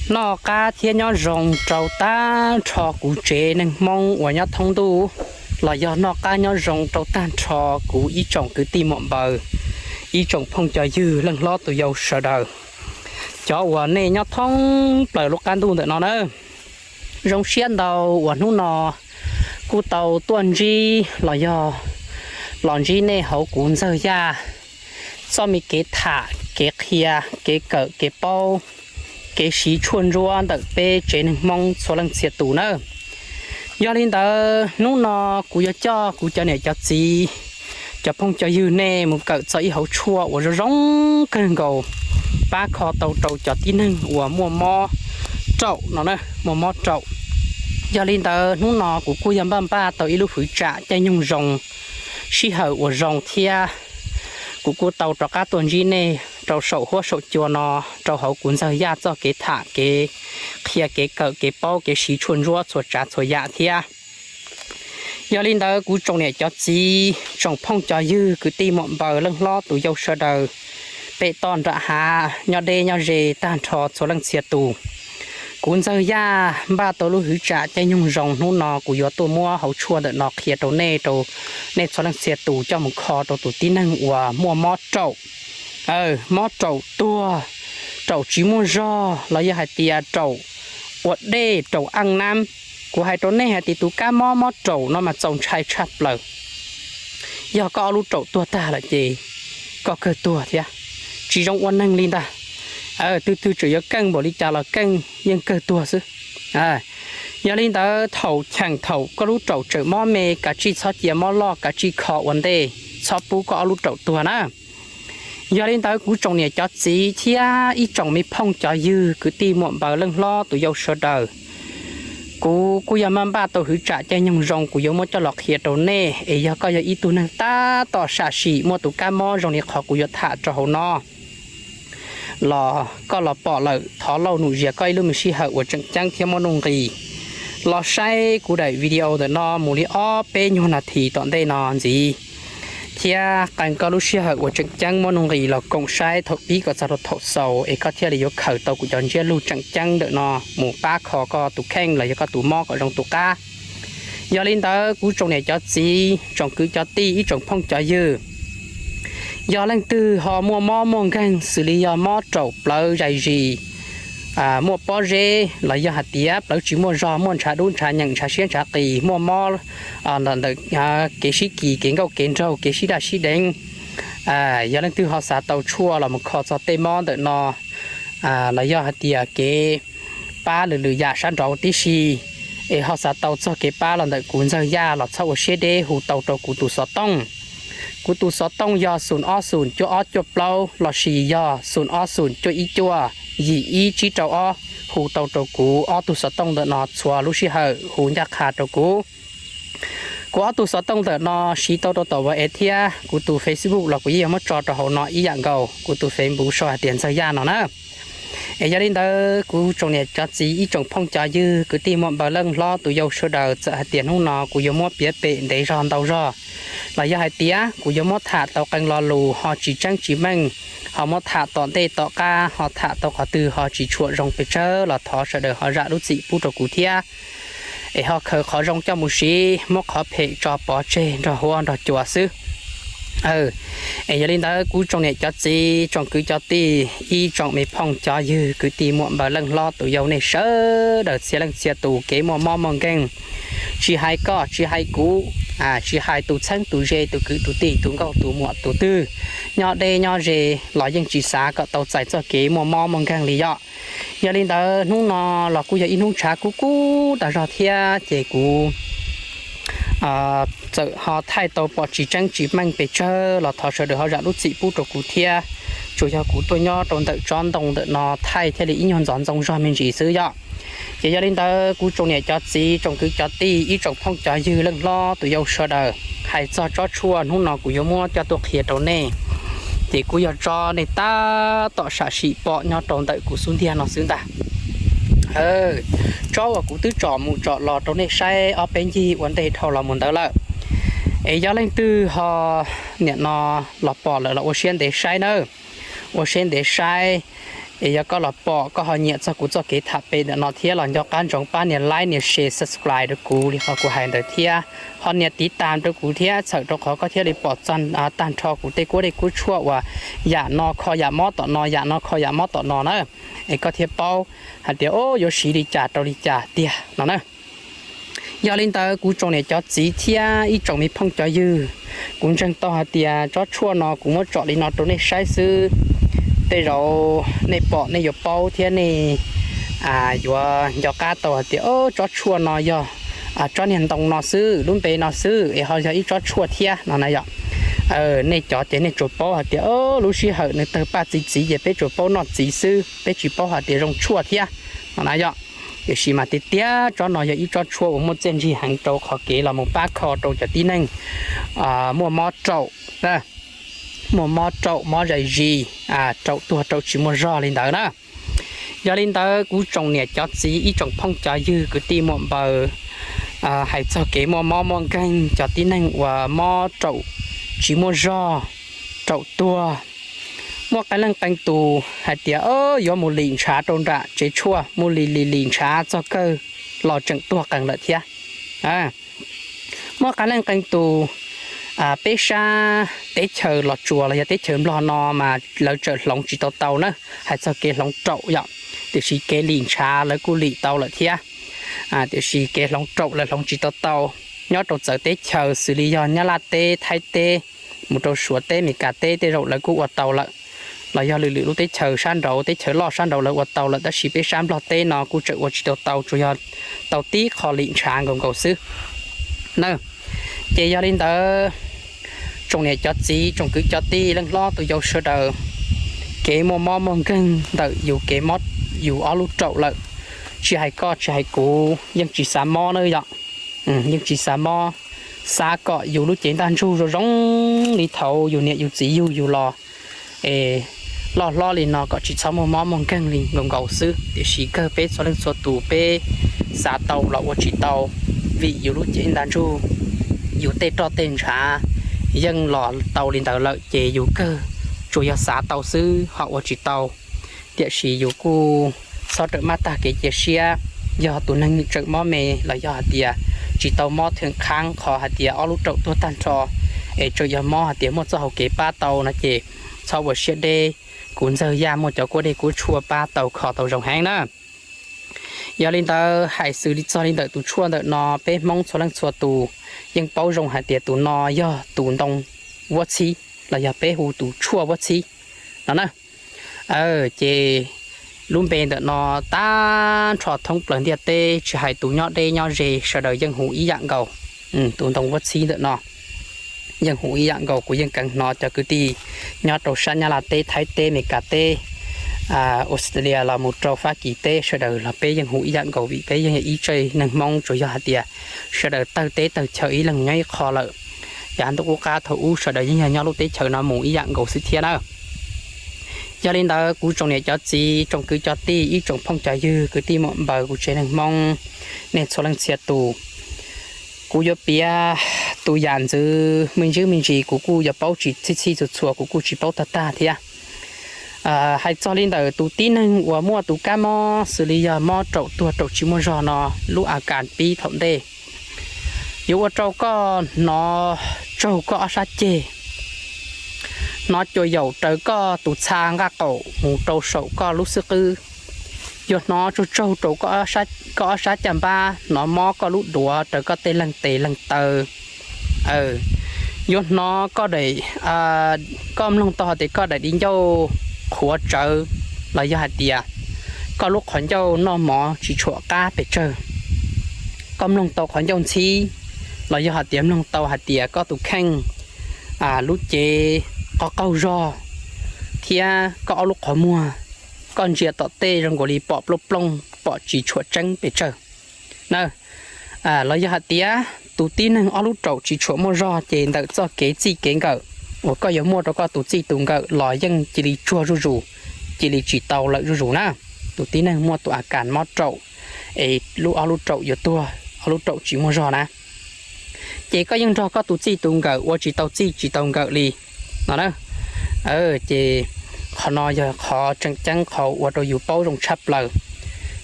Noj qab thiab nyob zoo rau tag nrho kuv tsev neeg Hmoob uas nyob thoob ntuj, los yog noj qab nyob zoo rau tag nrho kuv ib tsoom kwv tij muam npaws, ib tsoom phooj cov ywg leej hlob tus yau sawv daws, cov uas nej nyob thoob plaws lub qab ntuj ntawm no na. Zoo siab ntau uas hnub no kuj tau tuaj ntsib los yog los ntsib nej hauv kuv Ntxawg Yaj txoj me kev tham, kev qhia, kev kawm, kev paub, kev siv tshuaj ntsuab ntawm peb tsev neeg Hmoob txhua leej txhia tus na. Yog li ntawd hnub no kuv yuav coj kuv cov niam cov txiv, cov phooj cov ywg nej mus kawm txog ib hauv tshuaj uas zoo zoo kawg nkaus, pab kho tau rau cov tib neeg uas muaj mob raum no na, muaj mob raum. Yog li ntawd hnub no kuv kuj yog npaj npaj tau ib lub hwv tsam caij nyoog zoo, sij hawm uas zoo thiab kuv kuj tau rov qab tuaj ntsib nej rau saum huab saum cua no, rau hauv kuv Ntxawg Yaj txoj kev tham, kev qhia, kev kawm, kev paub, kev siv tshuaj ntsuab txhua tsav txhua yam thiab. Yog li ntawd kuv tsoom niam cov txiv, tsoom phooj cov ywg, kwv tij muam npaws, leej hlob tus yau sawv daws, pem toj nram hav, nyob deb nyob ze tag nrho txhua leej txhia tus, kuv Ntxawg Yaj npaj tau lub hwv tsam caij nyoog zoo hnub no kuv yuav tuaj muab hauv tshuaj ntawm no qhia rau nej, rau nej txhua leej txhia tus coj mus kho rau tus tib neeg uas muaj mob raum, mob raum tuag, raum tsis muaj zog los yog hais tias raum ua dej, raum aj nab. Kuv hais rau nej hais tias tus kab mob mob raum no mas txaus ntshai tshaj plaws. Yog koj ob lub raum tuag tag lawm ces koj kawg tuag thiab, tsis zoo ua neeg li ntag. Twg twg tseem yuav keej npaum li cas los keej, yeej kawg tuag xwb. Yog li ntawd thaum cheem thaum koj lub raum tseem mob me kav tsij txhob cia mob loj, kav tsij kho ua ntej, txhob pub koj ob lub raum tuag na. Yog li ntawd kuv tsoom niam cov txiv thiab ib tsoom me phooj cov ywg, kwv tij muam npaws, leej hlob tus yau sawv daws, kuv kuj yog npaj npaj tau hwv tsam caij nyoog zoo kuv yuav muab coj los qhia rau nej. Es yog koj yog ib tug neeg tab tom sam sim muaj tus kab mob zoo li qhov kuv yuav tham rau hauv no los koj los pom lawm, thov lauj num zias koj ib lub me sij hawm uas tseem ceeb thiab muaj nuj nqis los saib kuv daim video ntawm no mus li ob peb nyuag nas this tom ntej no ntxiv, thiab qee koj lub sij hawm uas tseem ceeb muaj nuj nqis los koom saib thaum pib kom txog rau thaum xaus es koj thiaj li yuav khaws tau kuv cov ntsiab lus tseem ceeb ntawm no mus pab kho koj tus kheej los yog koj tus mob kom zoo tus qab. Yog li ntawd kuv tsoom niam cov txiv, tsoom kwv cov tij, ib tsoom phooj cov ywg, yog leej twg ho muaj mob muaj nkeeg xws li yog mob raum plawv zais zis, muaj pob zeb los yog hais tias plawv tsis muaj zog, muaj ntshav dub ntshav nyeem, ntshav siab ntshav qis, muaj mob ntawm kev sib kis, kev nkauj kev nraug, kev sib daj sib deev, yog leej twg ho xav tau tshuaj los mus kho txog tej mob ntawm no los yog hais tias kev pab lwm lwm yam sab nraud tib si, es ho xav tau txog kev pab los ntawm kuv Ntxawg Yaj los txhob ua siab deb hu tau rau kuv tus xov tooj. Kuv tus xov tooj yog xoom ob xoom cuaj ob cuaj plaub los sis yog xoom ob xoom cuaj ib cuaj yim ib tsib rau ob. Hu tau rau kuv ob tug xov tooj ntawm no txhua lub sij hawm, hu ncaj qha rau kuv. Kuv ob tug xov tooj ntawm no siv tau rau tom WhatsApp thiab kuv tus Facebook los kuv yeej yuav muab tso rau hauv no ib yam nkaus, kuv tus Facebook sau hais tias Ntxawg Yaj no na. Es yog li ntawd kuv tsoom niam cov txiv, ib tsoom phooj cov ywg, kwv tij muam npaws, leej hlob tus yau sawv daws, txawm hais tias hnub no kuv yuav muab piav pem ntev zog ntau zog los yog hais tias kuv yuav muab tham tau qee lo lus ho tsis tseeb tsis meej, ho muab tham tom ntej tom qab ho tham tau qhov twg ho tsis tshua zoo pes tsawg los thov sawv daws ho zam lub txim pub rau kuv thiab. Es ho khaws qhov zoo coj mus siv, muab qhov phem tso pov tseg nrog huab nrog cua xwb. Es yog li ntawd kuv tsoom niam cov txiv, tsoom kwv cov tij, ib tsoom me phooj cov ywg, kwv tij muam npaws, leej hlob tus yau, nej sawv daws txhia leej txhia tus kev muaj mob muaj nkeeg, tsis hais koj tsis hais kuv, tsis hais tus txheeb tus ze, tus kwv tus tij, tus nkauj tus muam, tus twg nyob deb nyob ze los yeej tsis xav kom tau txais txoj kev muaj mob muaj nkeeg li yom. Yog li ntawd hnub no los kuj yog ib hnub tshav kub kub tag zog thiab ces kuv txawm ho thaij tau pom tsis tseeb tsis meej pes tsawg los thov sawv daws ho zam lub txim pub rau kuv thiab. Tsuas yog kuv tuaj nyob rau ntawm tsob ntoo ntawm no thaij thiaj li ib nyuag ntxov ntxoo zog me ntsis xwb yom. Ces yog li ntawd kuv tsoom niam cov txiv, tsoom kwv cov tij, ib tsoom phooj cov ywg, leej hlob tus yau sawv daws, hais txog tsob tshuaj hnub no kuv yuav muab coj tuaj qhia rau nej, ces kuj yog tsob nej tab tom sam sim pom nyob rau ntawm kuv xub ntiag no xwb ntag. Tsob uas kuv twb tsom mus tsom los rau nej saib ob peb ncig ua ntej dhau los mus ntawd lawm. Es yog leej twg ho niam no los pom lawm los ua siab ntev saib nawb, ua siab ntev saib. Es yog koj los pom koj ho nyiam txog kuv txoj kev tham pem ntawm no thiab los nco qab ntsoov pab nias like nias share subscribe rau kuv li qhov kuv hais ntawd thiab ho nias tiv tam rau kuv thiab txhawm rau qhov koj thiaj li pom tag nrho kuv tej kuab dej kuab tshuaj uas yam no kho yam mob tom no, yam no kho yam mob tom no na. Es koj thiaj paub hais tias o yuav siv li cas rau li cas tiag no na. Yog li ntawd kuv tsoom niam cov txiv thiab ib tsoom me phooj cov ywg, kuv ntseeg tau hais tias tsob tshuaj no kuv muab tsom li no rau nej saib xwb. Tej zaum nej pom nej yuav paub thiab nej yuav nco qab tau hais tias tsob tshuaj no yog tsob niag ntoo no xwb, lub npe no xwb es ho yog ib tsob tshuaj thiab no na yom. Nej cov ces nej tsuas paub hais tias lub sij hawm nws tawg paj txi txiv ces peb tsuas paub noj txiv xwb, peb tsis paub hais tias zoo tshuaj thiab no na yom. Tiam sis mas tiag tiag tsob no yog ib tsob tshuaj uas muaj txiaj ntsig heev rau qhov kev los mus pab kho rau cov tib neeg muaj mob raum, muaj mob raum mob zais zis, raum tuag raum tsis muaj zog li ntawd na. Yog li ntawd kuv tsoom niam cov txiv ib tsoom phooj cov ywg kwv tij muam npaws, hais txog kev muaj mob muaj nkeeg cov tib neeg uas mob raum tsis muaj zog, raum tuag, muaj qee leej qee tus hais tias yuav mus lim ntshav rau nram tsev tshuaj, mus lim lim lim ntshav txog kawg los tseem tuag qees lawm thiab. Muaj qee leej qee tus peb sab teb chaws Los Tsuas los yog teb chaws Nplog no mas lawv tseem hloov tsis tau tau na, hais txog kev hloov raum yom. Tiam sis kev lim ntshav lawv kuj lim tau lawm thiab, tiam sis kev hloov raum lawv hloov tsis tau tau. Nyob rau txawv teb chaws xws li yog Nyab Laj teb, Thaib teb, mus rau Suav teb, Meskas teb tej zaum lawv kuj ua tau lawm, los yog lwm lwm lub teb chaws sab nraud, teb chaws loj sab nraud lawv ua tau lawm, tab sis peb sab Nplog teb no kuj tseem ua tsis tau tau, tsuas yog tau tib qho lim ntshav nkaus nkaus xwb na. Ces yog li ntawd, tsoom niam cov txiv, tsoom kwv cov tij, leej hlob tus yau sawv daws, kev muaj mob muaj nkeeg ntawm yus kev mob yus ob lub raum lawm, tsis hais koj tsis hais kuv yeej tsis xav mob na yom. Yeej tsis xav mob, xav kom yus lub cev ntaj ntsug zoo zoo li thaum yus niam yus txiv yug yus los es loj hlob li no kom tsis txhob muaj mob muaj nkeeg li nkaus nkaus xwb. Tiam sis kawg peb txhua leej txhua tus peb xav tau los ua tsis tau, vim yus lub cev ntaj ntsug, yus tej roj tej ntshav yeej los tau li ntawd lawm ces yus kawg tsuas yog xav tau xwb ho ua tsis tau. Tiam sis yus kuj txhob rawm maj tag kev cia siab, yog tus neeg tseem mob me los yog hais tias tsis tau mob theem qhaab qhov hais tias ob lub raum tuag tag nrho, es tseem yog mob hais tias muaj txoj hau kev pab tau no ces txhob ua siab deb, kuv ntxawg Yaj muaj cov kuab dej kuab tshuaj pab tau kho tau zoo heev na. Yog li ntawd hais xws li txog li ntawm tus tshuaj ntawm no peb Hmoob txhua leej txhua tus yeej paub zoo hais tias tus no yog tus ntoo vuab txhib los yog peb hu tus tshuaj vuab txhib no na. Ces lub npe ntawm no tag nrho thoob plaws ntiaj teb tsis hais tus nyob deb nyob ze sawv daws yeej hu ib yam nkaus. Tus ntoo vuab txhib ntawm no yeej hu ib yam nkaus, kuv yeej kheev hnov cov kwv tij nyob rau sab Nyab Laj teb, Thaib teb, Meskas teb, Australia los mus rau Fab Kis teb sawv daws los peb yeej hu ib yam nkaus vim peb yeej yog ib tsev neeg Hmoob, tsuas yog hais tias sawv daws tawg teb tawg chaw ib leeg nyob ib qho lawm. Yav ntuj qub qab thaum ub sawv daws yeej yog nyob lub teb chaws no mus ib yam nkaus xwb thiab na. Yog li ntawd kuv tsoom niam cov txiv, tsoom kwv cov tij, ib tsoom phooj cov ywg, kwv tij muam npaws kuv tsev neeg Hmoob, nej txhua leej txhia tus, kuv yuav piav tus yam ntxwv me ntsis me ntsis, kuv kuj yuav paub tsis txhij txhij txhua txhua, kuv kuj tsis paub tag tag thiab. Hais txog li ntawm tus tib neeg uas muaj tus kab mob xws li yog mob raum tuag raum tsis muaj zog no, lub a kas pib thaum ntej, yuav ua rau koj hnov tsaug koj ob sab ceg, hnov cua yaum raws koj tus txha nqaj qaum mus rau saum koj lub xwb qwb. Yuav hnov tsaug tsaug rau koj ob sab caj npab, hnov mob koj lub duav raws koj tej leeg tes leeg taw. Yuav hnov koj daim, koj mloog tau hais tias koj daim di ncauj qhuav tsawv, los yog hais tias koj lub qhov ncauj noj mov tsis tshuam qab pes tsawg. Koj mloog tau qhov ncauj ntxhib, los yog hais tias mloog tau hais tias koj tus kheej, lub cev qaug qaug zog, thiab koj ob lub qhov muag, koj ntsia tom tej zoo nkaus li pom plooj plooj, pom tsis tshuam tseeb pes tsawg na. Los yog hais tias tus tib neeg ob lub raum tsis tshuam muaj zog ces ntawm txoj kev txij kev nkawm uas koj yuav muaj rau koj tus txij tus nkawm los yeej cia li tsuag zuj zus, cia li tsis tau lawm zuj zus na. Tus tib neeg muaj tus a kas mob raum es lub ob lub raum yuav tuag, ob lub raum tsis muaj zog na, ces koj yeej nrog koj tus txij tus nkawm ua tsis tau txij tsis tau nkawm li no na. Ces Qhov no yog qhov tseem ceeb qhov ua rau yus paub zoo tshaj plaws.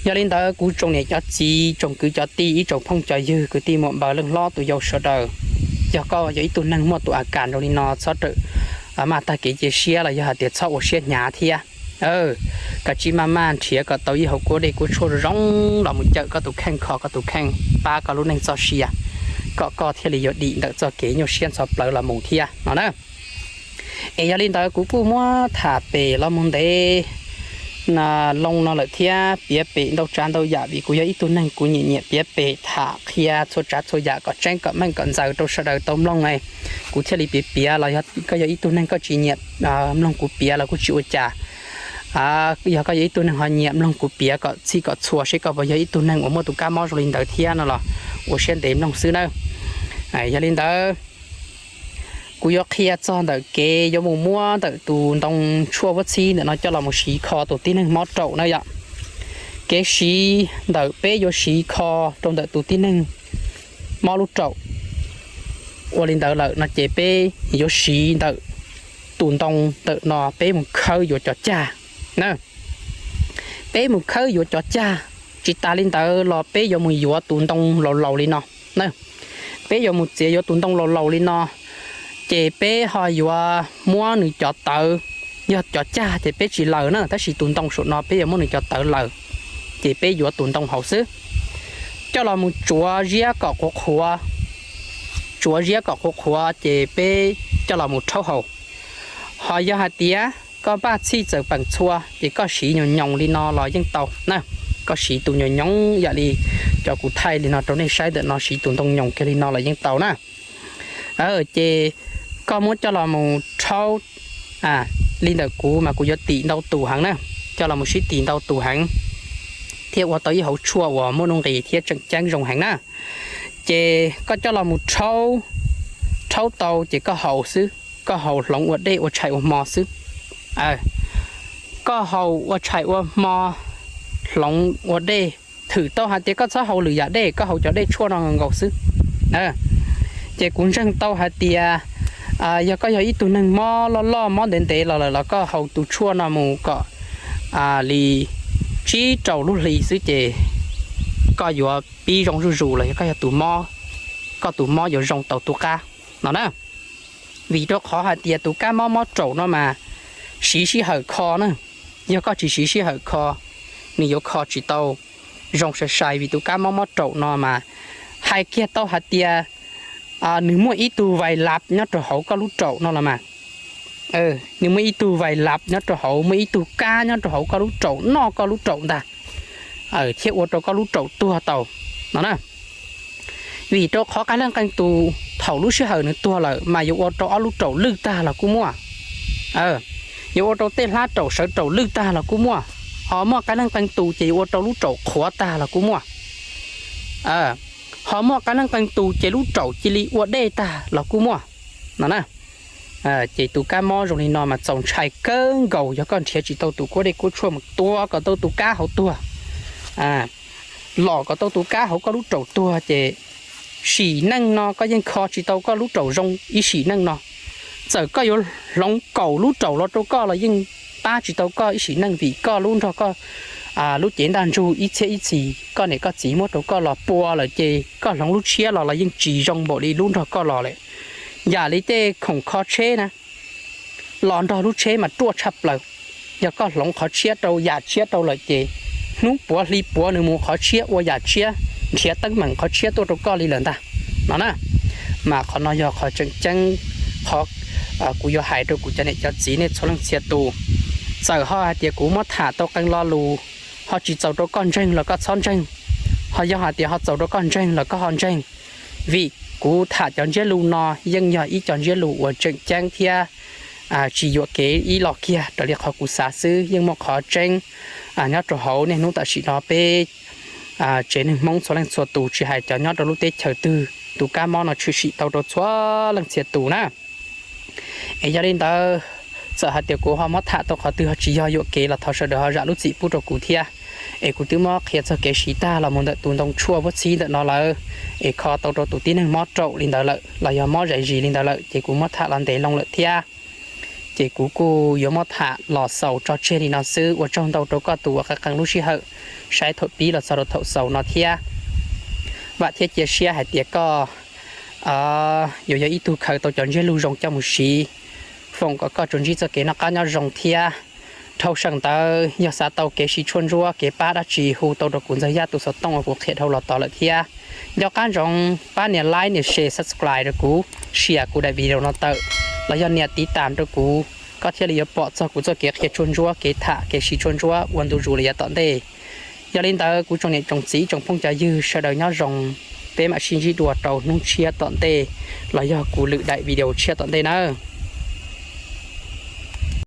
Yog li ntawd kuv tsoom niam cov txiv, tsoom kwv cov tij, ib tsoom phooj cov ywg, kwv tij muam npaws leej hlob tus yau sawv daws, yog koj yog ib tug neeg muaj tus a kas zoo li no, txhob rawm maj tag kev cia siab los yog hais tias txhob ua siab hnyav thiab. Kav tsij maj maj nrhiav kom tau ib hauv kuab dej kuab tshuaj zoo zoo los mus cawm koj tus kheej, kho koj tus kheej, pab koj lub neej txoj sia, kom koj thiaj li yuav dim ntawm txoj kev nyuaj siab ntxhov plawv los mus thiab no na. Es yog li ntawd kuv kuj muab tham pem los mus ntev loo no lawm thiab, piav pem ntau tsav ntau yam vim kuv yog ib tug neeg kuv nyiam nyiam piav pem tham qhia txhua tsav txhua yam kom tseeb kom meej kom ntxaws rau sawv daws tau mloog. Kuv thiaj li piav piav los yog koj yog ib tug neeg koj tsis nyiam mloog kuv piav los kuj tsis ua cas. Yog koj yog ib tug neeg ho nyiam mloog kuv piav kom txhij kom txhua seb koj puas yog ib tug neeg uas muaj tus kab mob zoo li ntawd thiab no los ua siab ntev mloog xwb nawb. Yog li ntawd, kuv yuav qhia txog ntawm kev yuav mus muab ntawm tus ntoo tshuaj vuab txhib ntawm no coj los mus siv kho tus tib neeg mob raum na yom. Kev siv ntawm peb yuav siv kho rau ntawm tus tib neeg mob lub raum ua li ntawd lawm no ces peb yuav siv ntawm tus ntoo ntawm no peb mus khawb yuav cov cag na. Peb mus khawb yuav cov cag, tsis tas li ntawd los peb yuav mus yuav tus ntoo laus laus li no na. Peb yuav mus txiav yuav tus ntoo laus laus li no, ces peb ho yuav muab nws cov tawv, yog cov cag ces peb tsis laws na, tab sis tus ntoo saum no peb yuav muab nws cov tawv laws, ces peb yuav tus ntoo hauv xwb, coj los mus tsuav ziab kom qhuav qhuav, tsuav ziab kom qhuav qhuav ces peb coj los mus rhaub haus. Ho yog hais tias koj npaj txhij txawm peem txhua ces koj siv nyoos nyoos li no los yeej tau na. Koj siv tus nyoos nyoos yam li cov kuv thaij li no rau nej saib ntawm no, siv tus ntoo nyoos kiag li no los yeej tau na. Ces koj muab coj los mus rhaub li ntawm kuv mas kuv yuav tim ntau tus heev na, coj los mus sib tim ntau tus heev thiab ua tau ib hauv tshuaj uas muaj nuj nqis thiab tseem ceeb zoo heev na. Ces koj coj los mus rhaub, rhaub tau ces koj haus xwb, koj haus hloov ua dej ua tshais ua hmo xwb. Koj haus ua tshais ua hmo, hloov ua dej, thwm tau hais tias koj txhob haus lwm yam dej, koj haus cov dej tshuaj no nkaus xwb. Ces kuv ntseeg tau hais tias yog koj yog ib tug neeg mob loj loj mob ntev ntev los lawm los koj haus tus tshuaj no mus kom li tsib rau lub hli xwb ces koj yuav pib zoo zuj zus los yog koj yog tus mob, koj tus mob yuav zoo tau tu qab no na. Vim rau qhov hais tias tus kab mob mob raum no mas siv sij hawm kho na. Yog koj tsis siv sij hawm kho, nws yuav kho tsis tau zoo sai sai, vim tus kab mob mob raum no mas hais kiag tau hais tias nws muaj ib tug vais lav nyob rau hauv koj lub raum no los mas. Nws muaj ib tug vais lav nyob rau hauv, muaj ib tug kab nyob rau hauv koj lub raum noj koj lub raum ntag, thiab ua rau koj lub raum tuag tau no na. Vim rau qhov qab leej qee tus thaum lub sij hawm nws tuag lawm mas yuav ua rau ob lub raum lwj tag los kuj muaj. Yuav ua rau tej hlab raum sawv raum lwj tag los kuj muaj. Ho muaj qab leej qee tus ces yuav ua rau lub raum qhuav tag los kuj muaj. Ho muaj qab leej qee tus ces lub raum cia li ua dej tag los kuj muaj no na. Ces tus kab mob zoo li no mas txaus ntshai kawg nkaus yog koj nrhiav tsis tau tus kuab dej kuab tshuaj mus tua kom tau tus kab hauv tuag, los kom tau tus kab hauv koj lub raum tuag ces sim neej no koj yeej kho tsis tau koj lub raum zoo ib sim neej no. Txawm koj yuav hloov kaum lub raum los rau koj los yeej pab tsis tau koj ib sim neej vim koj lub nrog koj lub cev ntaj ntsug ib txhiab ib txhis koj niam koj txiv muab rau koj los pua lawm ces koj hloov lub tshiab los los yeej tsis zoo npaum li lub nrog koj los lawm. Yam li tej khoom kho tsheb na, los nrog lub tsheb mas ruaj tshaj plaws. Yog koj hloov qhov tshiab rau yam tshiab rau lawm ces hnub puav hli puav nws mus qhov tshiab ua yam tshiab, nrhiav teeb meem qhov tshiab tuaj rau koj li lawm ntag no na. Mas qhov no yog qhov tseem ceeb, qhov kuv yuav hais rau kuv cov niam cov txiv nej txhua leej txhia tus. Txawm ho hais tias kuv muab tham tau qee lo lus ho tsis txaus rau koj ntseeg los koj txhob ntseeg, ho yog hais tias ho txaus rau koj ntseeg los koj ho ntseeg. Vim kuv tham cov ntsiab lus no yeej yog ib co ntsiab lus uas tseem ceeb thiab tsis yuam kev ib los kiag raws li qhov kuv xav xwb, yeej muaj qhov tseeb nyob rau hauv niaj hnub tam sim no peb tsev neeg Hmoob txhua leej txhua tus, tsis hais cov nyob rau lub teb chaws twg, tus kab mob no tshwm sim tau rau txhua leej txhia tus na. Es yog li ntawd, txawm hais tias kuv ho muab tham tau qhov twg ho tsis yog yuam kev los thov sawv daws ho zam lub txim pub rau kuv thiab. Es kuv twb muab qhia txog kev siv tag los mus ntawm tus ntoo tshuaj vuab txhib ntawm no lawm, es kho tau rau tus tib neeg mob raum li ntawd lawm los yog mob zais zis li ntawd lawm ces kuv muab tham los ntev loo lawm thiab. ces kuv kuj yuav muab tham los xaus tso tseg li no xwb. Ua tsaug ntau rau koj tus uas qee qee lub sij hawm saib thaum pib los txog rau thaum xaus no thiab. Vam thiab cia siab hais tias koj yuav yog ib tug khaws tau cov ntsiab lus zoo coj mus siv, foom kom koj tsuas ntsib txoj kev noj qab nyob zoo thiab. Dhau seem ntawd yog xav tau kev siv tshuaj ntsuab kev pab dab tsi hu tau rau kuv Ntxawg Yaj tus xov tooj uas kuv qhia dhau los tod lawm thiab. Nco qab ntsoov pab nias like nias share subscribe rau kuv, share kuv daim video no tawm, los yog nias tiv tam rau kuv, koj thiaj li yuav pom txog kuv txoj kev qhia tshuaj ntsuab kev tham kev siv tshuaj ntsuab ua ntu zus li yav tom ntej. Yog li ntawd kuv tsoom niam tsoom txiv tsoom phooj cov ywg sawv daws nyob zoo, peb mam sib ntsib dua rau hnub tshiab tom ntej, los yog kuv lwm daim video tshiab tom ntej nawb.